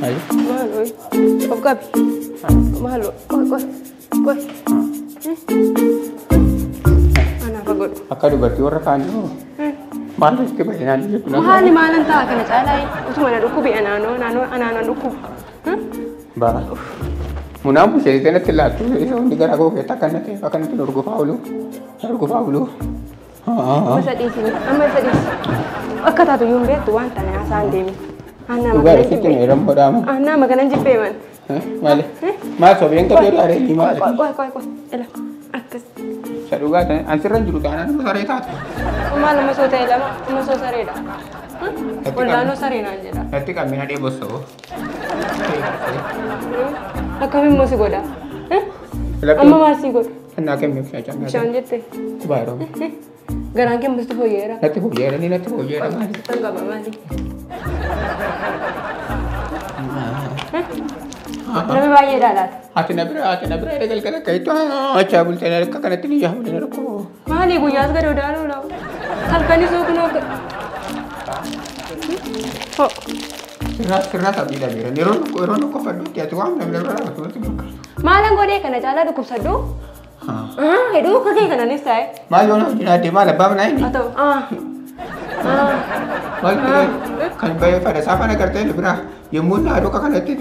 Maal ho'i? Of qabi. Maal qoy qoy qoy. Anaaf godhu. Akka dubartii warra kaanii maal itti baay'inaan jettu na. Maali maalan ta'a kana caalaa utuma na dhukkubi anaanoo naanoo anaanoo dhukkubu. Baa. Munaan busheessitee natti laattu isa hundi gara koo keessa akkanatti akkanatti hordofaa oolu. Hordofaa oolu. Amma isa dhiisi amma isa dhiisi. Akka taatu iyyuu hin beektu waan tana haasaan deemi. Dhugaa sitti meeran godhaama. Annaa maganan jibbee man. Maali? Maal sobeen qabee dhaaree ni maali? Qoy qoy qoy. Ila akkas. Isa dhugaa ta'e an sirra hin jiru taanaan nama saree taate. Maal amma soo ta'e lama amma soo sareedha. Wallaanoo saree naan jedha. Natti qabee na dheebossoo. Akkamiin immoo si godha? Amma maal si godha? Annaa kennee bishaan caalaa. Bishaan jette. Baay'ee. Garaan kee musti fooyyeera. Natti fooyyeera ni natti fooyyeera maali? Tan qaba maali? Namni baay'eedha laata. Ati na bira erga galgala akka itti achaa bultee akka kanatti ni yaa'u ni rakkoo. Maali guyyaas gadi odaanuu lawu. Halkanis oo kunoo. Sirraa sabbii dhabeera. Yeroo nu qofadhutti ati waan namni bira raawwatu walitti fakkaata. Maalan godhee kana caalaa dhukkubsadhu? Heduu akka kee kananis taa'e. Maal yoo nama jiraate maal abbaa manaa inni? Haa ta'u. Maal kan baay'ee fadhasaa fana gartee inni bira yommuu inni haadha kanatti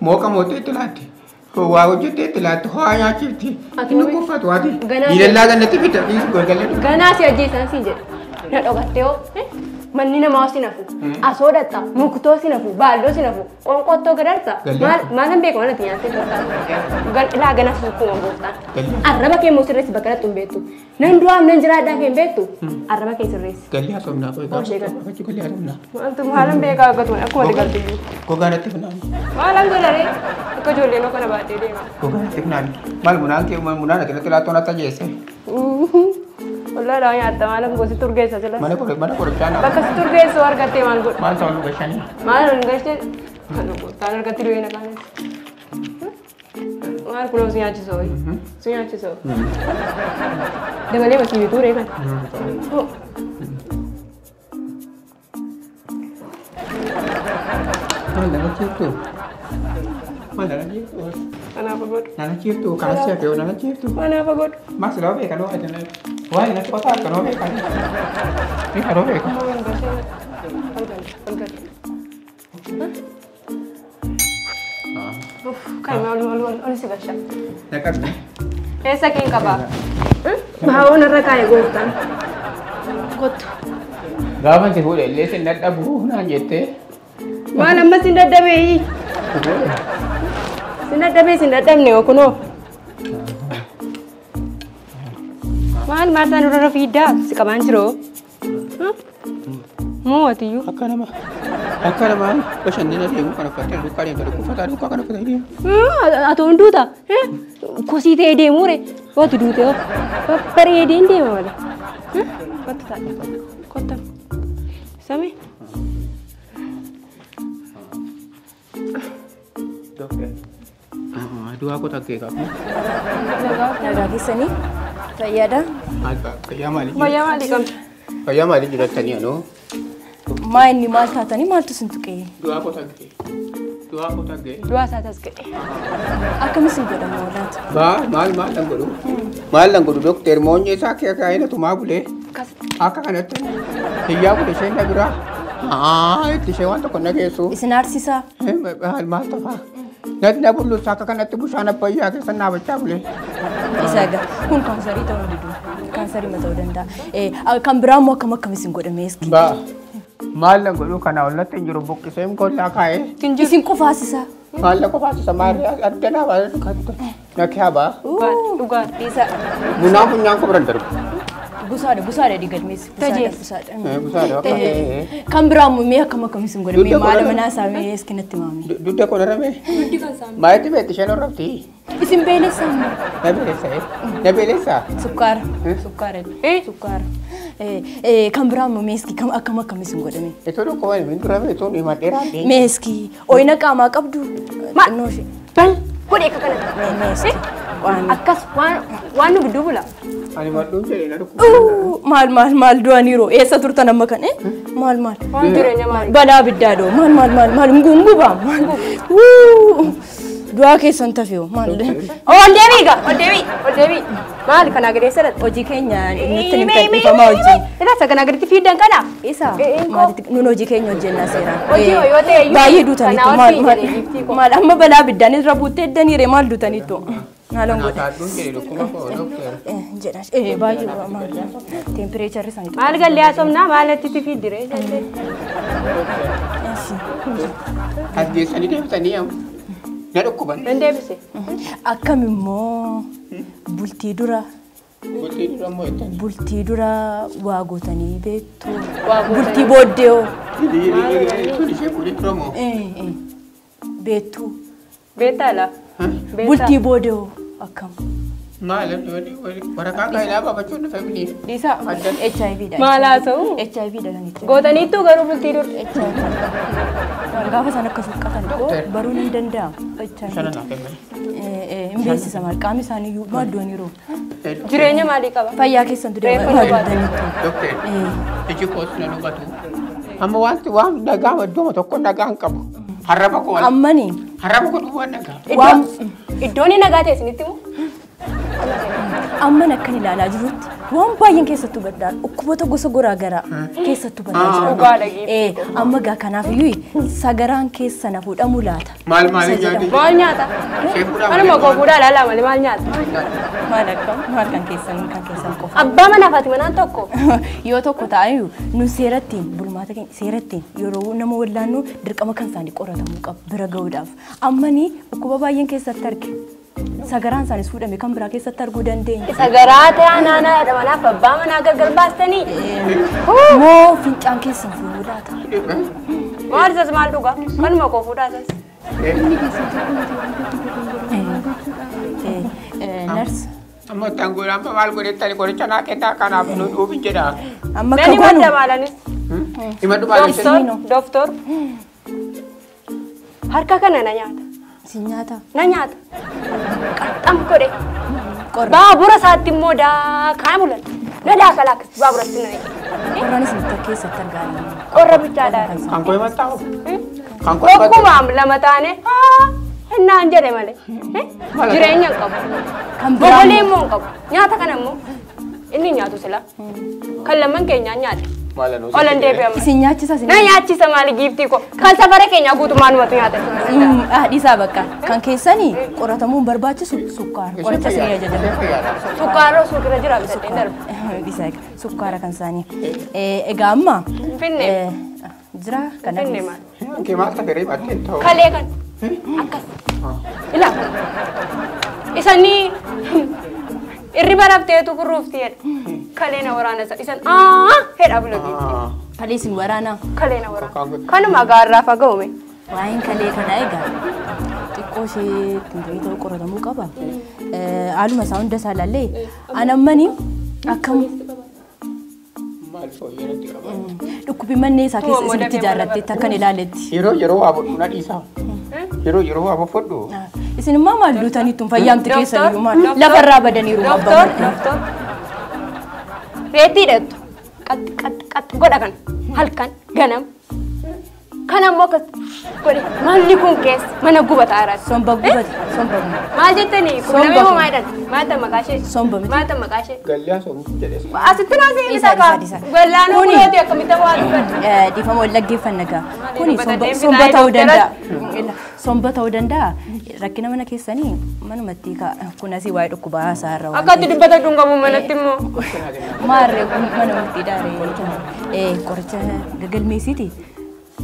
mooqa mootee itti laatti. Waa hojjettee itti laatti ho'aa nyaachifti. Inni kuffatu waati. Diilallaa ganatti fida golgalee. Ganaa si ajjeesaan siin jedha. Na dhokattee hoo? Manni namaa si nafu. Asoo dhatta, muktoo si nafu, baalloo si nafu, qonqottoo gadarta. Maalan beeka waan ati nyaattee gooftaan. Ilaa ganaa sukkuma gooftaan. Arraba kee immoo sirreessi bakka natti hin beektu. Nan du'aaf nan jiraadhaa kee hin beektu. Arraba kee sirreessi. Galli haasofnaa qoy gaafa galli haasofnaa. Maaltu maalan beekaa akkatuma akkuma ati galtu iyyuu. Gogaa natti funaani. Maalan godharee akka ijoolleen kana baatee deema. Gogaa natti funaani. Maal munaan kee munaan ati natti laattoon akka jeesse. Wallahi nyaatta maalan gosi turgeessa sila. Mana qorichaa naa. Bakka si turgeessu argattee maal godhu? Maal ta'u nu gashanii? Maal nu gashee? Gooftaan argatti du'ee na kaanes. Maal kunoo si nyaachisoo? Si nyaachisoo? Dabalee masii bituu ree kana. Maal nama jeeftu? Maal nama jeeftu? Kanaaf godhu. Nana jeeftu kanas jeeftu nana jeeftu. Kanaaf godhu. Maal silaa beekan waa jenna. Waa'ee natti qotaa akka noo beekan. Ni karoo beekan. Kan ol ol ol ol si gasha. Naqabne. Eessa keen qabaa? Baa'oon irra kaa'e gooftaan. Kottu. Gaafa si fuudhe illee sin dadhabu naan jettee. Maal amma sin dadhabee? Sin dadhabee sin dadhabne oo kunoo. Maal maartaan irra fiiddaa si qabaan jiroo? Moo atiyyuu? Akka nama bashannana deemu kan uffattee duukaa deemta dhukkubsataa duukaa kan uffatee deemu. Ati hunduuta kosii ta'ee deemuu re waati duute hoo bareedeen deema malee. Kottu ta'a kottu sami. Du'aa koo takkee qabu. Nagaa keessanii fayyaadha. Fayyaa maalii? Fayyaa maalii qabda? Fayyaa maalii jiraatanii anoo? Maa inni maal taatanii maaltu sin tuqee? Du'aa koo takkee. Du'aa koo takkee. Du'aa isaa tasga'e. Akkamis hin godhamu laata? Baa maal maal lan godhu? Maal lan godhu dookter moonyee isaa kee kaa'ina tumaa bulee. Akka kanatti hiyyaa bule isheen na biraa. Haa itti ishee waan tokko na geessu. Isin aarsisaa? Maal maal tafaa? Natti na bulluus akka kanatti bishaan abbayyaa keessa naabachaa bulee. Isa egaa kun kaansarii ta'uu didu. Kaansarii ta'uu danda'a. Kan biraa immoo akkam akkamis hin godhame eski? Baa maal lan godhu kana ollatti hin jiru buqqiseen kollaa kaa'ee. Isin qufaasisaa? Maal la qufaasisa maal addanaa baala na kiyaa Dhugaa. Isa Bunaa funyaan koo biran darbu. busaadha busaadha digalmeessi. Tajee. Busaadha. Busaadha akka Kan biraa immoo mee akkam akkamis hin godhame Dugda maala godhame. manaa isaa mee eski natti maame? Dugda koo darame. Dugdi kan saame. Maalitti beekti isheen horrofti? Isin beelessaa immoo? Na beelessa na beelessa. Sukkaara. Sukkaara. Sukkaara. Kan biraa immoo mee eski akkam akkamis hin godhame? Itoo dhukkuba hin durame itoo dhima dheeraa. Mee eski ooyina qaamaa qabdu? Maal? Xinnoo ishee. Bal godhe akka kanatti. Mee eski. Akkas waan nu gidduu bula. Ani madduun jedhee na dhukkuba. Maal maal maal du'aniiru eessa turtan amma kan maal maal. Waan jireenya maali? Balaa abiddaa doo maal maal maal maal ngungubaa maal. Du'aa keessan tafeewu maal. Ol deebii gaa ol deebii ol deebii. Maal kanaa gadi eessa dhaqxe? Hojii keenya nutti hin gadhiifamaa hojii. Ilaasa kanaa gaditti fiiddan kana. Isa maalitti nun hojii keenya hojjennaa seeraan. Hojii yoo ta'e iyyuu. Baay'ee duutaniitu maal maal maal amma balaa abiddaan irra buuttee eddaniire maal duutaniitu. Maalan godhe. Naataadhuun jedhee dhukkuba koo doktor. Jedha baay'ee maal teempireecharri isaanii. Maal gallee haasofnaa maal achitti fiiddire? As geessanii deebisanii na dhukkuban. Nan deebise. Akkam immoo bultii dura. Bultii dura immoo jettanii. Bultii dura waa gootanii beektu. Bultii booddee hoo. Tun ishee fuudhee dura moo? Beektu. Beektaa laa? Bultii booddee hoo akkam? Maal waraqaa gaa'elaa baafachuun dhufe mini. Dhiisaa HIV dha. Maal haasa'u? HIV dha kan itti. Gootaniittu garuu bultii dura. HIV. Gaafa isaan akkas huqqatan baruun hin danda'amu. HIV. Sana naaf kenname. Hin beeksisa maal qaamni isaanii iyyuu maal du'aniiru. Jireenya maalii qaba? Fayyaa keessantu deema maal du'aniitu. Doktor iji koos na dhugatu. Amma wanti waan dhagaa iddoo tokko dhagaa hin qabu. Harraba koo. Ammani. Harraba koo duwwaan dhagaa. Iddoon nagaa ta'e isinitti himu? Amman akkan ilaalaa jirutti waan baay'een keessattuu baddaa dhukkuboota gosa garaa garaa keessattuu baddaa jira. Dhugaadha giiftii. Amma gaa kanaaf iyyuu sagaraan keessa na fuudhamu laata. Maal maal nyaata? Maal nyaata? Anuma koo fuudhaa ilaalaa malee maal nyaata? Maal akkam maal kan keessan qofa. Abbaa manaa fi haati manaan tokko. Yoo tokko ta'an nu seerattiin bulmaata keenya seerattiin yeroo nama wallaannu dirqama kan isaanii qoratamuu qabu bira ga'uudhaaf. Ammani dhukkuba baay'een keessatti arge. Sagaraan isaanis fuudhame kan biraa keessatti arguu dandeenya. Sagaraa ta'aa naannoo haadha manaaf abbaa manaa gargar baastanii. Moo fincaan keessan fuudhuu laata? Maal isas maal dhugaa? Kanuma koo fuudhaa isas. Nars. Amma tangoodhaan maal godhettani qoricha naa kennaa kanaaf nu dhuufin jedha. Amma akka goonu. Nani madda maalanis? Himadhu maalanis? Dooftor. Harka kana na nyaata. Si nyaata? Na nyaata. Qaxxam godhe. Baabura isaatti immoo daakaa bulan. Na daaka laakkas baaburatti na naqe. Qorraanis nutti keessatti argaa. Qorra bichaadha. Kan koo himattaa? Kan koo himattaa? Tokkumaam lama taane hinnaan jedhe malee. Jireenya hin qabu. Kan biraa Bobolee immoo hin qabu. Nyaata kana immoo inni nyaatu sila. Kan lamman keenyaan nyaate. Olan deebi'ama. Isin nyaachisa isin. Na nyaachisa maali giiftii koo. Kan safara keenyaa guutummaa numatu nyaata. Dhiisaa bakka. Kan keessanii qoratamuun barbaachisu sukkaara. Qoricha isinii ajajama. Sukkaara suuqirra jira bitadheen darba. Dhiisaa egaa sukkaara kan isaanii. Egaa amma. Finfinnee. Jira kan Finfinnee maal? Kee maal ta'e battee ta'u. Kalee kan. Akkas. Ilaa. Isanii irri barabteetu kurruufti jedha. Kalee na waraana isa. Isan hedha bula giiftii. Kalee isin waraana. Kalee na waraana. Kanuma gaarraa faga'ume. Waa'een kalee kanaa egaa xiqqoo ishee ittiin ta'uu qoratamuu qaba. Haaluma isaa hunda isaa ilaallee anammani akkam Maal fooyyee qaba? Dhukkubi mannee isaa keessa isinitti ijaarratteetti akkan ilaaletti. Yeroo yeroo waa fudhu na dhiisaa. Yeroo yeroo waa fudhu. Isin immoo maal duutaniittu fayyaamti keessa iyyuu maal lafarraa badaniiru. Doktor doktor. Reetii hidhattu. Qax qax qax godha kan halkan ganam. Kan ammoo akkas godhe maalli kun keessa mana gubataa jira. Somba gubate somba gubate. Maal jettanii qunnamee moo maal jedhan? Maal ta'e maqaa ishee? Somba miti. Maal ta'e maqaa ishee? Gallaan somba jedhe. Asitti naa seensa Isa, kaa. isa, isa. Gallaan Kuni- kunooti akkamitti waa dubbatu. Dhiifama wal dhaggeeffanna gaa. Kuni dubbata somba deemsi ta'uu taa'ee danda'a. Somba ta'uu danda'a. Rakkina mana keessanii manumatti kun asii waa'ee dhukkubaa haasaa irra waan Akka itti dubbata dungamu manatti immoo. Maarree kun mana murtii daaree qoricha gagalmeessiiti.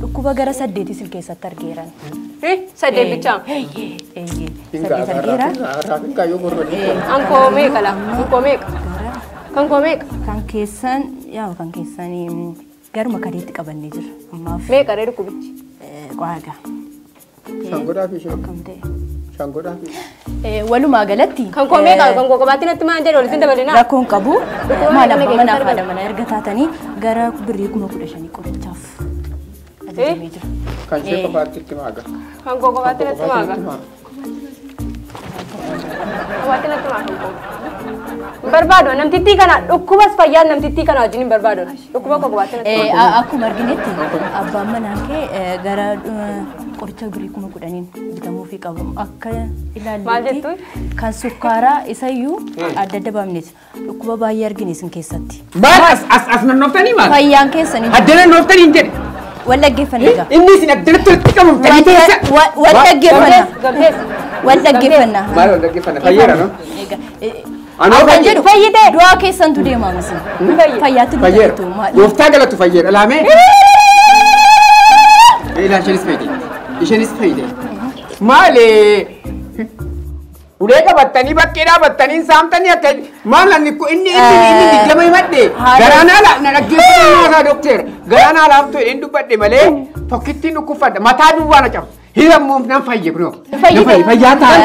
Dhukkuba gara 8 isin keessatti argeeran. 8 bichaa. 8 argeera. Ankoo meeqa laa? Ankoo meeqa? Kan koo meeqa? Kan keessan yaa kan keessanii garuma kadeetti qabannee jira. Ammaaf. Meeqa ree dhukkubichi? Waaga. Shangodhaa fi ishee. Akkam ta'e? Shangodhaa fi. Walumaa galatti. Kan koo meeqa? Kan koo qabaatti natti maal jedhe walitti dabalinaa? Rakkoon qabu. Dhukkuba Maal meeqa abbaa manaa keessatti fi haadha manaa erga taatanii gara birrii 15,000 qorichaaf ajajamee jira. Kan ishee qofaatti itti maaga. Kan koo qofaatti natti maaga. Qabaatti natti maa kan qabu. Barbaadu namtittii kana dhukkubas fayyaa namtittii kana wajjin hin barbaadu. Dhukkuba koo qabaatti natti maa. Akkuma arginetti abbaan manaa kee gara qoricha birrii 10,000 bitamuufii qabu. Akka ilaalletti kan sukkaaraa isayyuu adda adda baafneeti. Dhukkuba baay'ee argine isin keessatti. Maal as nannooftanii maal? Fayyaan keessanii. Adda nannooftanii hin jedhe. Wal dhaggeeffanna egaa. Inni isin addanatti walitti qabamtanii keessa. Wal dhaggeeffanna. Wal dhaggeeffanna. Maal wal dhaggeeffanna? Fayyeera no? Anoo kan jedhu fayyite du'aa keessantu deemaa misin. Fayyaatti Fayyeera. Gooftaa galatu fayyeera. Laamee. Ilaa isheenis fayyite. Isheenis fayyite. Maali? Ulee qabattanii bakkee dhaabattanii saamtanii akka maal inni inni inni digdama himadhe garaan haala na dhaggeeffatu isaa dokteera garaan haalaaf ta'e inni dubbadhe malee tokkittiin dhukkubfadha mataa duwwaa na cabsu hirammuuf nan fayye kunoo fayyaa ta'a.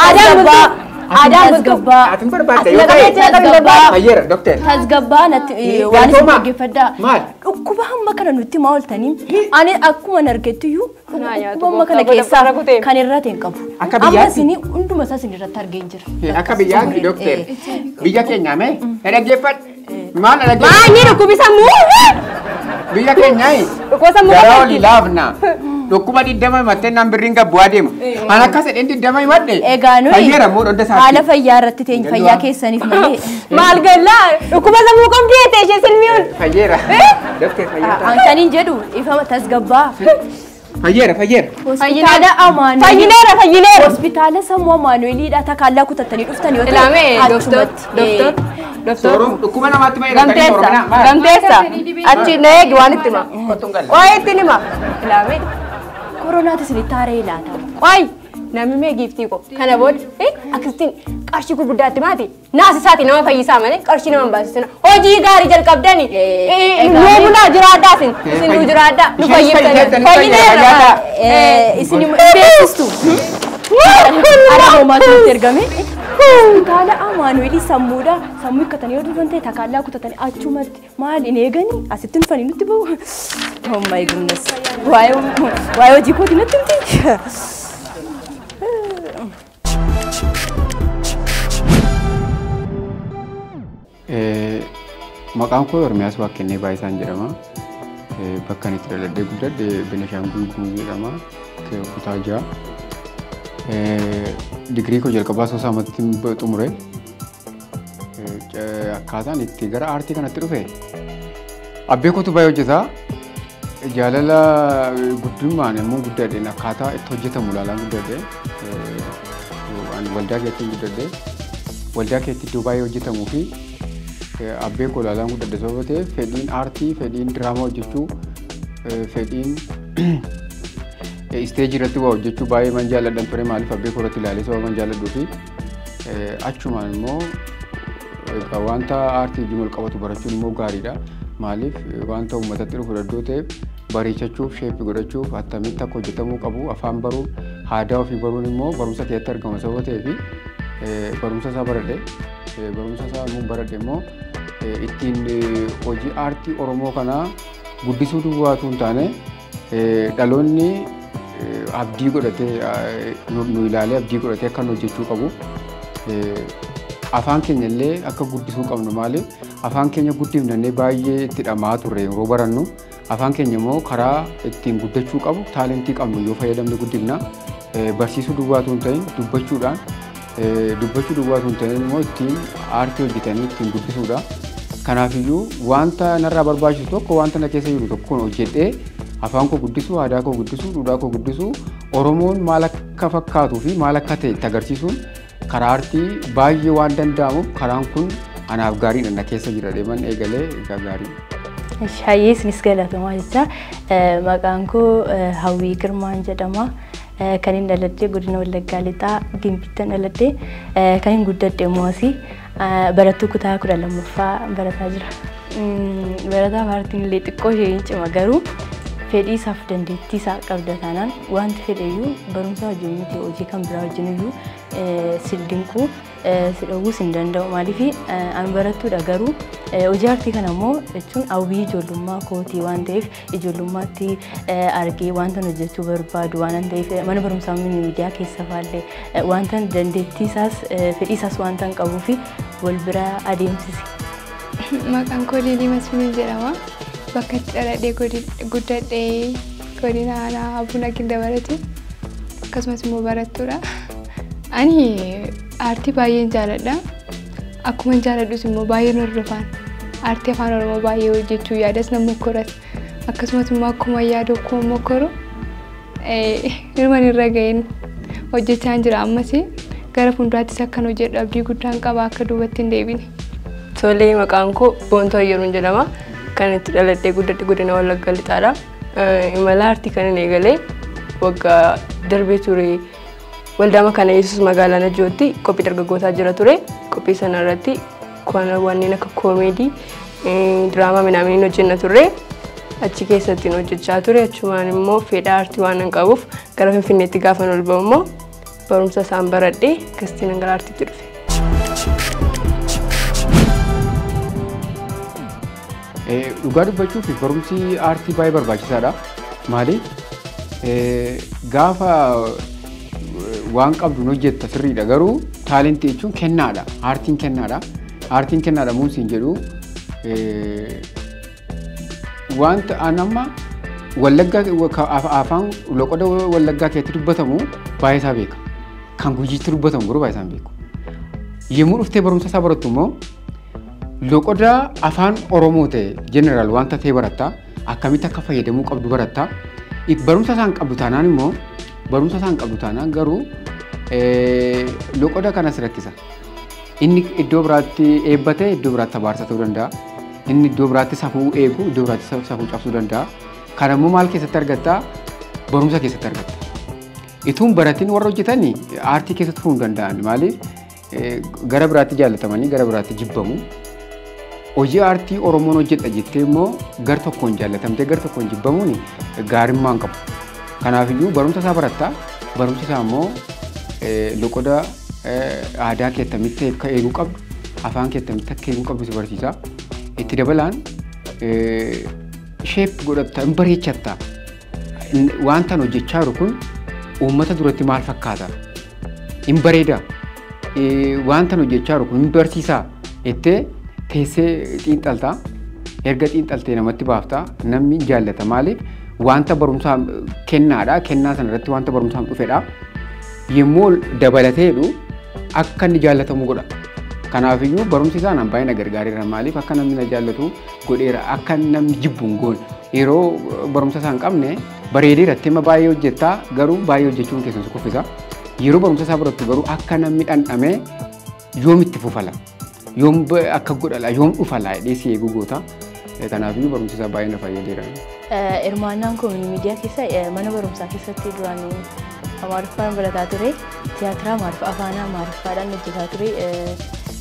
Aadaan bultuu aadaan bultuu Atin barbaadda yoo ta'e fayyeera dokteera. Tasgabbaa natti waan isin dhaggeeffadhaa. Dhukkuba hamma kana nutti maa ooltanii ani akkuma argettuyyuu dhukkuba hamma kana keessaa kan irraa ta'e hin qabu. Akka biyyaatti. Amma isin hunduma isaa isin irratti argee hin jira. Akka biyyaatti dokteera. Biyya keenyaa mee dhaggeeffadhu. Maal dhaggeeffadhu? Maanyi dhukkubi sammuu. Biyya keenyaa Dhukkuba sammuu garaa olii laafna. Dhukkuba 20 himattee naan birriin gabbu'aa deema. An akkas jedheen 20 himadhe. Egaa nuyi Fayyeera immoo dhonda isaati. haala fayyaa irratti teenya fayyaa keessaniif malee. Maal gallaa dhukkuba sammuu qabdi jettee ishee silmiin. Fayyeera. Dokteer fayyeera. An jedhu ifama tasgabbaa. Fayyeera fayyeera. Hospitaala Amaanu'eel. Fayyineera fayyineera. Hospitaala sammuu Amaanu'eeliidha takkaallaa kutattanii dhuftan yoo ta'e. Ilaamee doktor doktor doktor. Sooroo dhukkuba namaatti fayyada. Gamteessa gamteessa achi na eegi waan itti hima. Qoy itti hima. Ilaamee. Koronaatu isinitti haaree laata. Qoy namni mee giiftii koo kana booda akkasitti qarshii gurguddaatti maati naasisaati nama fayyisaa malee qarshii nama hin baasisina hojii gaarii jalqabdani nuu bulaa jiraadhaa isin isin nuu jiraadhaa nu fayyiftanii fayyineerra Isin immoo beeksistu. Ara hoomaatu nutti ergame. Hospitaala Amaanu'eelii sammuudha. Sammuu hiikkatanii yoo dhufan ta'e takkaallaa kutatanii achumatti maal hin eeganii asitti dhufanii nutti bahu. Oh my goodness. Waa'ee hojii kooti natti himti. Maqaan koo Ormiyaas Waaqennee Baay'isaan jedhama. Bakka ani itti dhaladhee guddadhe Benishaangul Gumuz jedhama. Kutaa 6. Digirii koo jalqabaa soosaamatti xumure. Akkaataan itti gara aartii kanatti dhufe abbee kootu baay'ee hojjeta. Jaalala guddummaan immoo guddadheen akkaataa itti hojjetamu ilaalaan guddadhe. Waldaa keessatti guddadhe. Waldaa keessatti iddoo baay'ee hojjetamuu fi abbee koo ilaalaan guddadhe sababa ta'eef fedhiin aartii, fedhiin diraamaa hojjechuu, fedhiin isteejii irratti waa hojjechuu baay'ee man jaalladhan ture maaliif abbee koo irratti ilaalee sababa man jaalladhuu fi achumaan immoo wanta aartii wajjin wal qabatu barachuun immoo gaariidha. Maaliif wanta uummatatti dhufu iddoo ta'eef bareechachuuf, sheeppii godhachuuf attamitti akka hojjetamuu qabu afaan baruun, aadaa ofii baruun immoo barumsa keessatti argama sababa ta'eef barumsa isaa baradhe. Barumsa isaa immoo baradhe immoo ittiin hojii aartii Oromoo kanaa guddisuu duwwaatu hin taane dhaloonni abdii godhatee nu ilaalee abdii godhatee akka nu hojjechuu qabu. Afaan keenya illee akka guddisuu qabnu maaliif afaan keenya guddifnannee baay'ee itti dhama'aa turre yeroo barannu afaan keenya immoo karaa ittiin guddachuu qabu taalentii qabnu yoo fayyadamne guddifna barsiisuu duwwaatu hin ta'in dubbachuudhaan dubbachuu duwwaatu hin ta'in immoo ittiin aartii hojjetanii ittiin guddisuudha. Kanaafiyyuu wanta narraa barbaachisu tokko wanta na keessa jiru tokkoon hojjedhee afaan koo guddisuu, aadaa koo guddisuu, duudhaa koo guddisuu, Oromoon maal akka fakkaatuu fi maal akka ta'e itti agarsiisuun karaa aartii baay'ee waan danda'amuuf karaan kun anaaf gaariidha na keessa jira deeman eegalee egaa gaariidha. Shaayee isinis galatamaa jecha maqaan koo Hawwii Girmaan jedhama. Kan hin dhaladhe godina Wallaggaa Lixaa Gimbiittan dhaladhe kan hin guddadhe immoo asii barattuu kutaa 12ffaa barataa jira. Barataa paartiin illee xiqqoo ishee hin cima garuu fedhii isaaf dandeettii isaa qabda taanaan wanti fedheyyuu barumsa wajjin miti hojii kan biraa wajjin iyyuu si dinqu Si dhowwuus hin danda'u. Maaliif an barattuudha garuu hojii aartii kana immoo jechuun hawwii ijoollummaa kootii waan ta'eef ijoollummaatti argee wanta hojjechuu barbaadu waan ta'eef mana barumsaa miidiyaa keessa faallee wanta dandeettii isaas fedhii isaas wanta hin qabuu fi wal bira adeemsise. Maqaan koo Liilii Masfinii jedhama. Bakka itti dhaladhee guddadhee godina aanaa Abuna Gindabarati. Akkasumas immoo barattuudha. Ani aartii baay'een jaaladha. Akkuma jaaladhus immoo baay'een hordofaan. Aartii afaan Oromoo baay'ee hojjechuu yaadas nan mokkoras. Akkasumas immoo akkuma yaadu akkuma mokkoru hirman irra ga'een hojjechaa jira ammas gara fuulduraattis akkan hojjedhu abdii guddaan qaba akka duubatti hin deebine. Tolee, maqaan koo Boontoo Ayyeruun jedhama. Kan itti dhaladhee guddadhe godina Wallagga Lixaadha. Imala aartii kan inni eegalee waggaa darbee ture waldaa Makaana Yesuus magaalaa Najjootti qophii dargaggootaa jira ture. Qophii sana irratti wanneen akka koomeedii, diraamaa minaaminiin hojjenna turre. Achi keessatti hojjechaa ture. Achumaan immoo fedha aartii waan hin qabuuf gara Finfinneetti gaafa ol ba'u immoo barumsa isaan baradhee akkasitti gara aartiitti dhufe. Dhugaa dubbachuuf barumsi aartii baay'ee barbaachisaadha. Maaliif gaafa waan qabdu hojjetta sirriidha garuu taalentii jechuun kennaadha. Aartiin kennaadha. Aartiin kennaadha muuziin jedhu wanta an amma Wallaggaa afaan loqoda Wallaggaa keessatti dubbatamu baay'ee isaa beeka. Kan Gujiitti dubbatamu garuu baay'ee isaa hin beeku. Yommuu dhuftee barumsa isaa barattu immoo loqoda afaan Oromoo ta'e jeneraal wanta ta'e baratta akkamitti akka fayyadamuu qabdu baratta. Barumsa isaan qabdu taanaan immoo barumsa isaan qabdu taanaan garuu loqoda kanas rakkisa. Inni iddoo biraatti eebbate iddoo biraatti abaarsa ta'uu danda'a. Inni iddoo biraatti safuu eegu iddoo biraatti safuu cabsuu danda'a. Kana immoo maal keessatti argatta? Barumsa keessatti argatta. Ituun baratiin warra hojjetan aartii keessatti furuu hin danda'an. Maaliif gara biraatti jaallatamanii gara biraatti jibbamu. Hojii aartii Oromoon hojjedha jettee immoo gar tokkoon jaallatamtee gar tokkoon jibbamuun gaarimmaa hin qabu. Kanaafiyyuu barumsa isaa baratta. Barumsi isaa immoo loqoda aadaa keettamitti akka eeguu qabdu, afaan keettamitti akka eeguu qabdu si barsiisa. Itti dabalaan sheep godhatta, hin bareechatta. Wanta hojjechaa jiru kun uummata duratti maal fakkaata? Hin bareeda. Wanta hojjechaa jiru kun hin barsiisaa jettee teessee xiinxaltaa. Erga xiinxaltee namatti baaftaa namni jaallata. Maaliif wanta barumsaa kennaadha. Kennaa sana irratti wanta barumsaan dhufedha. Yommuu dabalateedhu akka inni jaallatamu godha. Kanaafiyyuu barumsi isaa naan baay'ee na gargaareera. Maaliif akka namni na jaallatu godheera. Akka namni jibbu hin goone. Yeroo barumsa isaa hin qabne bareedeera itti hima baay'ee hojjettaa garuu baay'ee hojjechuun keessan si kuffisa. Yeroo barumsa isaa barattu garuu akka namni dhandhamee yoom itti fufala, yoom akka godhala, yoom dhufala jedhee si eeguu goota. Kanaafiyyuu barumsi isaa baay'ee na fayyadeera. Hirmaannaan koo miidiyaa keessa mana barumsaa keessatti duraan Amaariffaan barataa ture. Tiyaatira Amaariffaa afaan Amaariffaadhaan hojjetaa ture.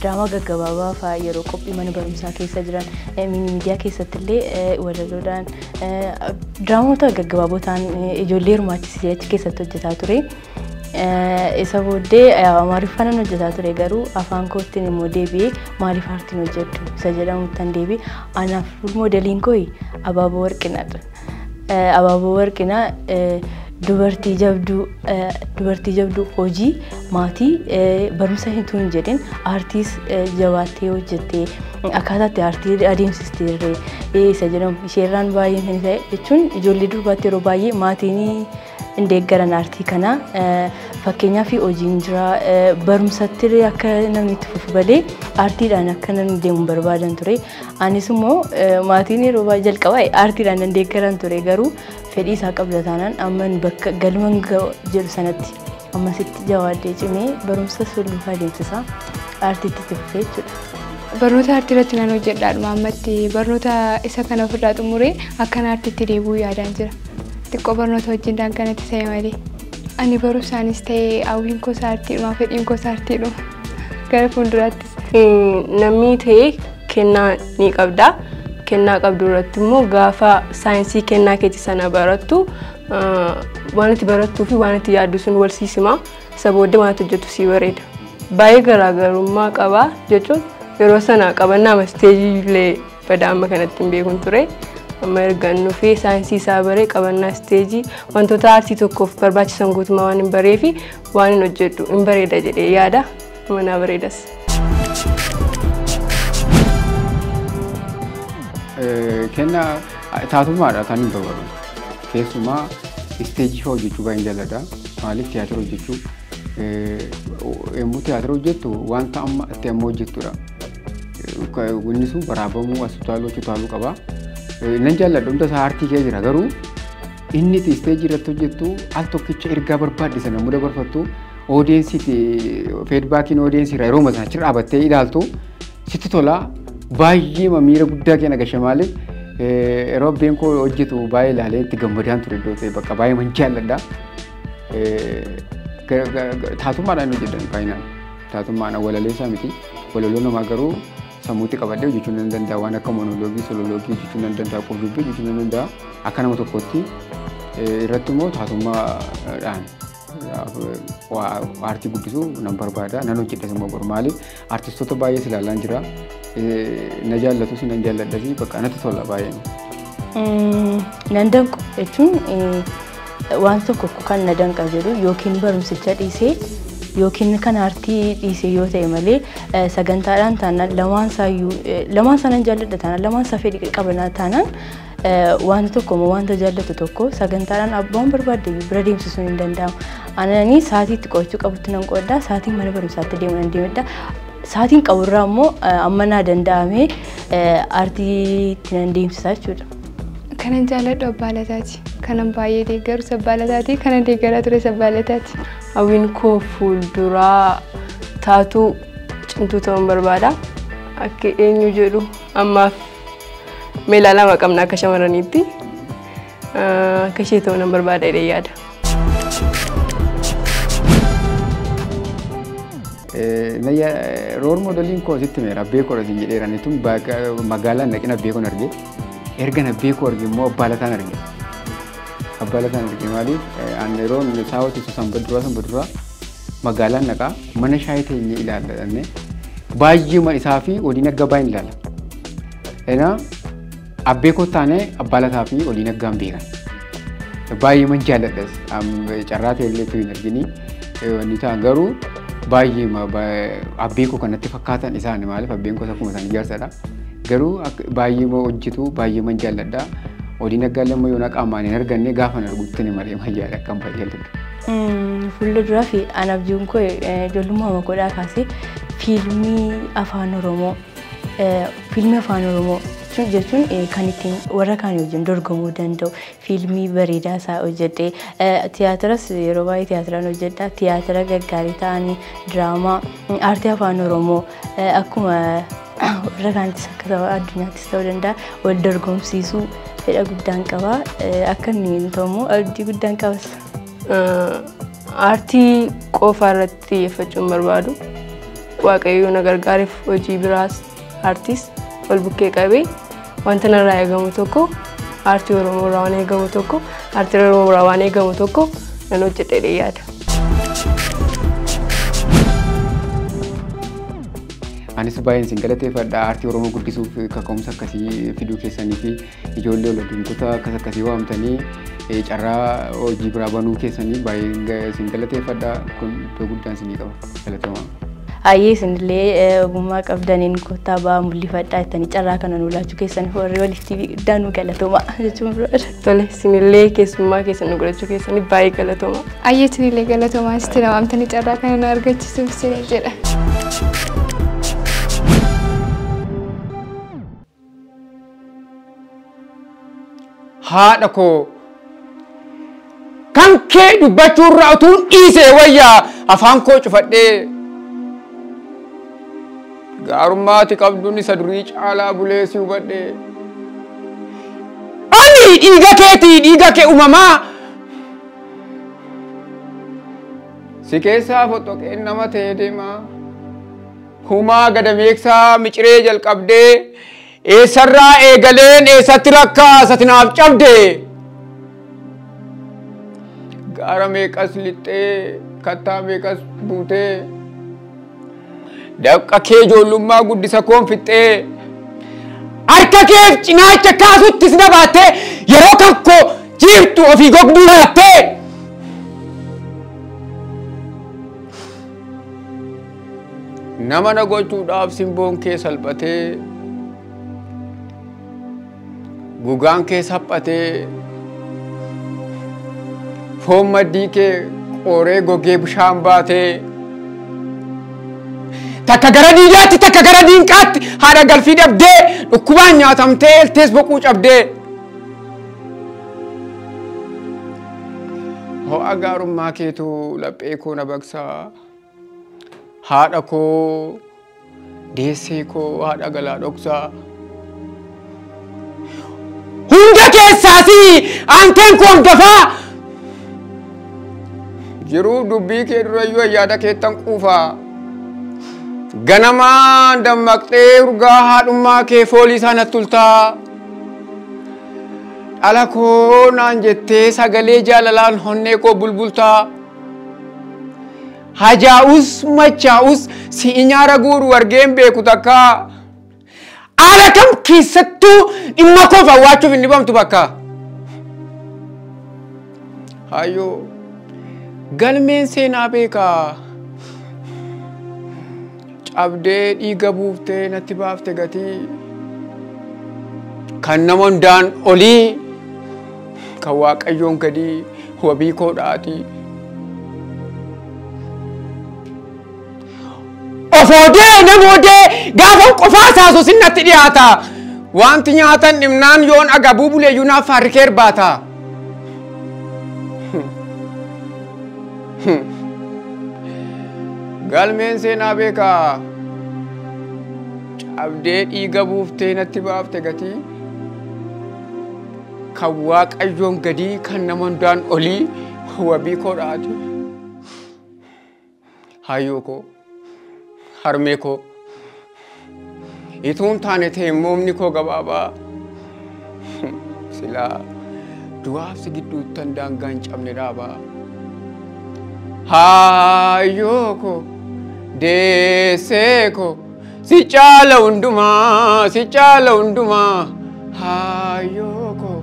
Diraamaa gaggabaabaa fa'aa yeroo qophii mana barumsaa keessa jiran miidiyaa keessatti illee walaloodhaan diraamoota gaggabaaboo ta'an ijoollee hirmaachisee achi keessatti hojjetaa ture. Isa booddee Amaariffaan hojjetaa ture garuu afaan koottiin immoo deebi'ee maaliif aartiin hojjedhu isa jedhamutti deebi'e. Anaaf moodeliin koo Abaaboo Warqinaadha. Abaaboo Warqinaa dubartii jabduu hojii maatii barumsa hin tuun jedhin aartiis jabaattee hojjettee akkaataa itti aartii adeemsistee isa jedhamu isheerraan baay'een kan ta'e jechuun ijoollee durbaatti yeroo baay'ee maatiin hin deeggaran aartii kana. Fakkeenyaaf hojiin jira barumsatti akka namni itti fufu malee aartiidhaan akka namni deemu barbaadan ture. Anis immoo maatiin yeroo baay'ee jalqabaa aartiidhaan nan deeggaran ture garuu fedhii isaa qabda taanaan amma bakka galma jedhu sanatti ammasitti jabaadhee cimee barumsa sulluufaa adeemsisaa aartiitti itti fufee jechuudha. Barnoota aartii irratti nan hojjedhaadhuma ammatti barnoota isa kana ofirraa xumuree akkan aartiitti deebi'uu yaadaan jira. Xiqqoo barnoota wajjin daanganatti ta'e malee. Ani barumsaanis ta'e hawwiin gosa aartiidhuma fedhiin gosa aartiidhuma gara fuulduraattis. Namni ta'e kennaa ni qabda. Kennaa qabdu irratti immoo gaafa saayinsii kennaa keetii sana barattu waan itti barattuu fi waan itti yaaddu sun wal siisima. Isa booddee waan itti hojjettu sii bareeda. Baay'ee garaagarummaa qaba jechuun yeroo sana qabannaa isteejii illee badaa amma kanatti hin beekun ture. Amma erga dhufee saayinsii isaa baree qabannaa isteejii wantoota aartii tokkoof barbaachisan guutummaa waan hin baree fi waan hin hojjedhu hin bareeda jedhee yaada. Mana bareedas. Kennaa taatummaadha kan hin barbaadu. Keessumaa isteejii hojjechuu baay'een jaalladha. Maaliif tiyaatira hojjechuu yommuu tiyaatira hojjettu wanta amma itti amma hojjettudha. Inni sun waraabamuu as utaaluu achi utaaluu qaba. Nan jaalladha hunda isaa aartii kee jira garuu inni isteejii irratti hojjettu al tokkicha ergaa barbaadde sana yommuu dabarfattu oodiyensiiti feedbaakiin oodiyensii irraa yeroo sana achi dhaabattee ilaaltu sitti tola baay'ee miira guddaa kee nagasha maaliif yeroo abbeen koo hojjetu baay'ee ilaalee itti gammadaan ture iddoo ta'e bakka baay'ee man jaalladha. Taatummaadhaan hojjetan baay'inaan taatummaan walaleessaa miti walaloo namaa garuu sammuutti qabadhee hojjechuu nan danda'a waan akka monoloogii sololoogii hojjechuu nan danda'a qurdubbii hojjechuu nan danda'a akka nama tokkotti irratti immoo taatummaadhaan aartii guddisuu nan barbaada nan hojjedhas immoo boru maaliif aartistoota baay'ees ilaalaan jira na jaallatus nan jaalladhas bakka natti tola baay'een. Nan danqu jechuun waan tokko kan na danqa jedhu yookiin barumsicha dhiisee yookiin kan aartii dhiisee yoo ta'e malee sagantaadhaan taanaan lamaan isaayyuu lamaan sanan jaalladha taanaan lamaan isaa fedhii qabana taanaan wanta tokko immoo wanta jaallatu tokko sagantaadhaan abbaan barbaadde bira deemsisuun hin danda'amu. Anani sa'aatii itti qo'achuu qabutti nan qo'adha sa'aatiin mana barumsaatti deemu nan deemedha. Sa'aatiin qaburraa immoo amma naa danda'ame aartiitti nan deemsisa jechuudha. Kanan jaalladhu Abbaa Lataati. Kanan baay'ee deeggaru Abbaa Lataati. Kanan deeggaraa ture Abbaa Lataati. Hawwiin koo fuulduraa taatuu cimtuu ta'uun barbaada. Akka eenyu jedhu ammaaf meelaa lama qabna akka shamarraniitti. Akka ishee ta'uu nan barbaada jedhee yaada. Rool moodeliin koo sitti meera beekoodha siin jedheera tun magaalaan naqina beekoon arge. Erga na beekuu arge immoo Abbaa Lataan arge. Abbaa Lataan arge maaliif an yeroo isaa hojjetu sanba duraa magaalaan naqaa mana shaayii teenyee ilaalladhanne baay'ee isaa fi Olii Naggaa baay'een ilaala. Ena abbee koo taane Abbaa Lataa fi Olii Naggaan beekan. Baay'ee man jaalladhas carraa ta'e illee hin argini wanni ta'an garuu baay'ee abbee koo kanatti fakkaatan isaan maaliif abbeen koo akkuma isaan ijaarsadha. Garuu baay'ee hojjetu baay'ee man jaalladha. Olii Naggaa lamma yoona qaamaan hin arganne gaafa argutti ni malee mayyaadha akkam baay'ee jaalladha. Fuula duraa fi ana abjuun koo ijoollummaa godhaa kaasee fiilmii afaan Oromoo jechuun kan ittiin warra kaan wajjin dorgomuu danda'u fiilmii bareedaa isaa hojjedhee tiyaatiras yeroo baay'ee tiyaatiraan hojjedha tiyaatira gaggaarii ta'anii diraamaa aartii afaan Oromoo akkuma warra kaanittis akka addunyaattis ta'uu danda'a wal dorgomsiisuu fedha guddaan qaba akka inni ta'u immoo abdii guddaan qabas. Aartii qofa irratti xiyyeeffachuun barbaadu Waaqayyo na gargaareef hojii biraas aartiis wal bukkee qabee wanta narraa eegamu tokko aartii Oromoo irraa waan eegamu tokko aartii Oromoo irraa waan eegamu tokko nan hojjedha jedhee yaada. Anis baay'een isin galateeffadha aartii Oromoo guddisuuf kaka'umsa akkasii fiduu keessanii fi ijoollee ol adeemtota akkas akkasii waamtanii carraa hojii biraa banuu keessanii baay'een isin galateeffadha kun iddoo guddaan isinii qaba galatoomaa. Ayyee isinillee ogummaa qabdaniin kottaa ba'aa mul'ifadhaa jettanii carraa kana nu laachuu keessanii warri walitti guddaa nu galatoomaa jechuun barbaada. Tole isinillee keessummaa keessan nu godhachuu keessanii baay'ee galatoomaa. Ayyee isinillee galatoomaa sitti na waamtanii carraa kana nu argachiisuuf isinii jedha. Haadha koo kan kee dubbachuurraa utuun dhiisee wayyaa afaan koo cufadhee gaarummaati qabduun isa durii caalaa bulee si hubadhee ani dhiiga keetii dhiiga kee uumamaa si keessaa foxoqeen nama ta'ee deemaa humaa gadameeksaa miciree jalqabdee eessarraa eegaleen eessatti rakkaa satinaaf cabde gaara meeqas lixxee kattaa meeqas buutee Dafqa kee ijoollummaa guddisa koon fixxee. Harka keef cinaacha kaasuttis na baattee yeroo kan koo jiiftu ofii gogduu laattee. Nama na gochuudhaaf simboon kee salphatee gogaan kee saphatee foon maddii kee qoree gogee bishaan baatee takka gara diidaatti takka gara diinqaatti haadha galfii dhabdee dhukkubaan nyaatamtee eltees boquu cabdee. Ho'a gaarummaa keetu laphee koo na baqsaa. Haadha koo deessee koo haadha galaa dhoksaa. Hunda keessaas aanteen koo hangafaa. Jiruu dubbii kee durayyuu ayyaada keettan quufaa. Ganamaan dammaqxee urgaa haadhummaa kee foolii isaa natti tultaa. Dhala koo naan jettee sagalee jaalalaan honnee koo bulbultaa. Hajaa'us machaa'us si'i nyaara guuru argeen beeku takka. Haala kam keessattuu dhimma koof awwaachuuf hin dhibamtu bakka. Hayyoo galmeen seenaa beekaa. Cabdee dhiiga buuftee natti baafte gatii. Kan nama hundaan olii kan Waaqayyoon gadii wabii koodhaati. Ofoodee namoodee gaafa qofaa isaasu sinnatti dhiyaata. Wanti nyaatan dhimnaan yoon agabuu buleeyyuu naaf faarrikee irbaata. Galmeen seenaa beekaa. Cabdee dhiiga buuftee natti baafte gatii. Kan Waaqayyoon gadii kan nama hundaan olii wabii koodhaati. Hayyoo koo. Harmee koo ituun taane ta'e moomni koo gabaabaa silaa du'aaf si gidduuttan daangaa hin cabne dhaabaa. Hayyoo koo deessee koo si caala hundumaa si caala hundumaa. Hayyoo koo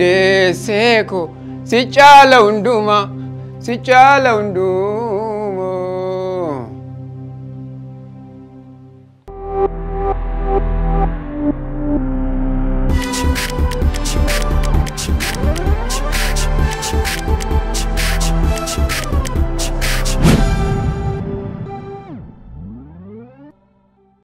deessee koo si caala hundumaa si caala hundumaa.